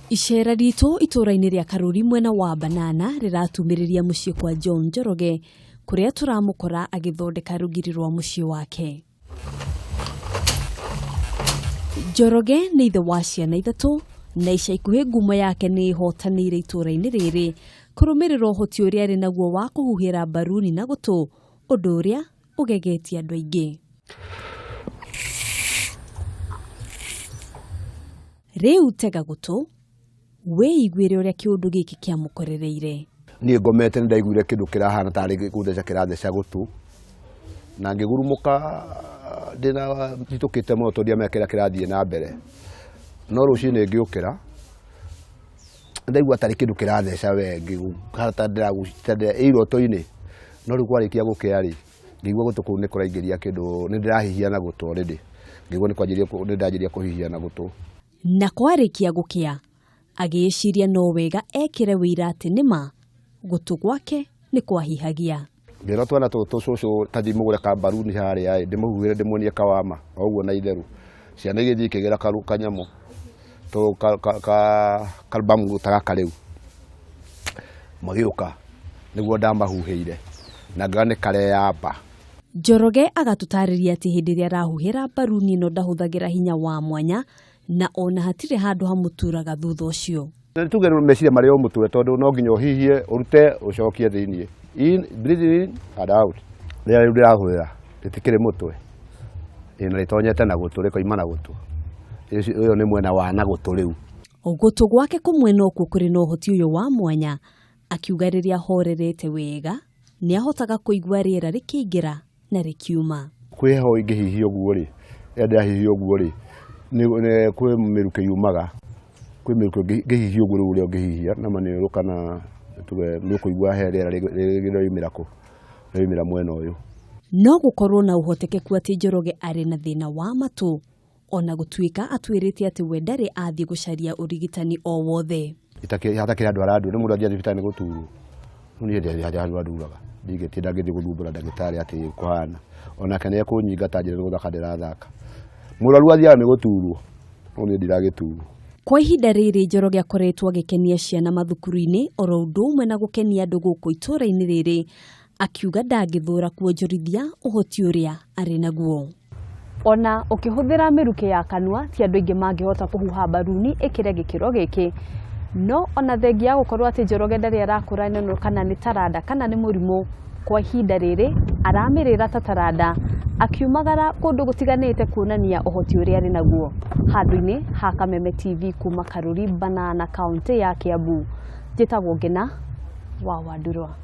Icera ritũ itũũra-inĩ rĩa Karũri mwena wa Banana rĩratumĩrĩria mũciĩ kwa John Njoroge kũrĩa tũramũkora agĩthondeka rũgiri rwa mũciĩ wake. Njoroge nĩ ithe wa ciana ithatũ na ica ikuhĩ ngumo yake nĩ ĩhotanĩire itũũra-inĩ rĩrĩ kũrũmĩrĩra ũhoti ũrĩa arĩ naguo wa kũhuhĩra mbaruni na gũtũ, ũndũ ũrĩa ũgegetie andũ aingĩ. Rĩu tega gũtũ wĩiguĩre ũrĩa kĩũndũ gĩkĩ kĩamũkorereire. Niĩ ngomete nĩ ndaiguire kĩndũ kĩrahana tarĩ gũtheca kĩratheca gũtũ, na ngĩgurumũka ndĩna nditũkĩte mũno tondũ ndiamenya kĩrĩa kĩrathiĩ na mbere. No rũcinĩ ngĩũkĩra, ndaigua tarĩ kĩndũ kĩratheca we, ngĩigua ĩ iroto-inĩ. No rĩu kwarĩkia gũkĩa rĩ, ngĩigua gũtũ kũu nĩ kũraingĩria kĩndũ, nĩ ndĩrahihia na gũtũ already. Ngĩigua nĩ ndĩranjĩria kũhihia na gũtũ. Na kwarĩkia gũkĩa, agĩĩciria no wega ekĩre wĩira atĩ nĩma gũtũ gwake nĩ kwahihagia. Ngĩra twana tũtũ cũcũ ta thiĩ mũgũre kambaruni harĩa ĩ, ndĩmũhuhĩre ndĩmuonie kawama o ũguo na itherũ. Ciana igĩthiĩ ikĩgĩra kanyamũ karubamu ta gaka rĩu, magĩũka nĩguo ndamahuhĩire na ngĩona nĩ kareyamba. Njoroge agatũtarĩria atĩ hĩndĩ ĩrĩa arahuhĩra mbaruni ĩno ndahũthagĩra hinya wa mwanya na ona hatirĩ handũ hamũturaga thutha ũcio. Nĩ tuge meciria marĩ o mũtwe tondũ no nginya ũhihie, ũrute, ũcokie thĩiniĩ. In, breathe in and out. Rĩrĩa rĩu ndĩrahũthĩra rĩtikĩrĩ mũtwe, ĩ na rĩtonyete na gũtũ, rĩkoima na gũtũ. Ũyũ nĩ mwena wa na gũtũ rĩu. Gũtũ gwake kũmwe nokuo kũrĩ na ũhoti ũyũ wa mwanya, akiuga rĩrĩa ahorerete wega nĩ ahotaga kũigua rĩera rĩkĩingĩra na rĩkiuma. Kwĩ heho ingĩhihia ũguo rĩ, rĩrĩa ndĩrahihia ũguo rĩ, kwĩ mĩrukĩ yumaga, kwĩ mĩrukĩ ngĩhihia ũguo rĩu ũrĩa ũngĩhihia na maniũrũ kana tuge nĩ ũkũigua he rĩera rĩraumĩra kũ, rĩraumĩra mwena ũyũ. No gũkorwo na ũhotekeku atĩ Njoroge arĩ na thĩna wa matũ, ona gũtuĩka atwĩrĩte atĩ we ndarĩ athiĩ gũcaria ũrigitani o wothe. Hatakĩrĩ andũ arandura, nĩ mũndũ athiĩ thibitarĩ nĩ gũturwo. No niĩ ndirĩ handũ anduraga, ndingĩtinda ngĩthiĩ gũthumbũra ndagĩtarĩ atĩ kũhana. Onake nĩ ekũnyingata anjĩre nĩ gũthaka ndĩrathaka. Mũrwaru athiaga nĩ gũturwo, no niĩ ndiragĩturwo. Kwa ihinda rĩrĩ Njoroge akoretwo agĩkenia ciana mathukuru-inĩ oro ũndũ ũmwe na gũkenia andũ gũkũ itũũra-inĩ rĩrĩ, akiuga ndangĩthũra kuonjorithia ũhoti ũrĩa arĩ naguo. Ona ũkĩhũthĩra mĩrukĩ ya kanua ti andũ aingĩ mangĩhota kũhuha mbaruni ĩkĩre gĩkĩro gĩkĩ, no ona thengia ya gũkorwo atĩ Njoroge ndarĩ arakũra ĩno kana nĩ taranda kana nĩ mũrimũ, kwa ihinda rĩrĩ aramĩrĩra ta taranda akiumagara kũndũ gũtiganĩte kuonania ũhoti ũrĩa arĩ naguo. Handũ-inĩ ha Kameme TV kuma Karuri Banana kaũntĩ ya Kiambu, njĩtagwo Ngĩna wa Wandurwa.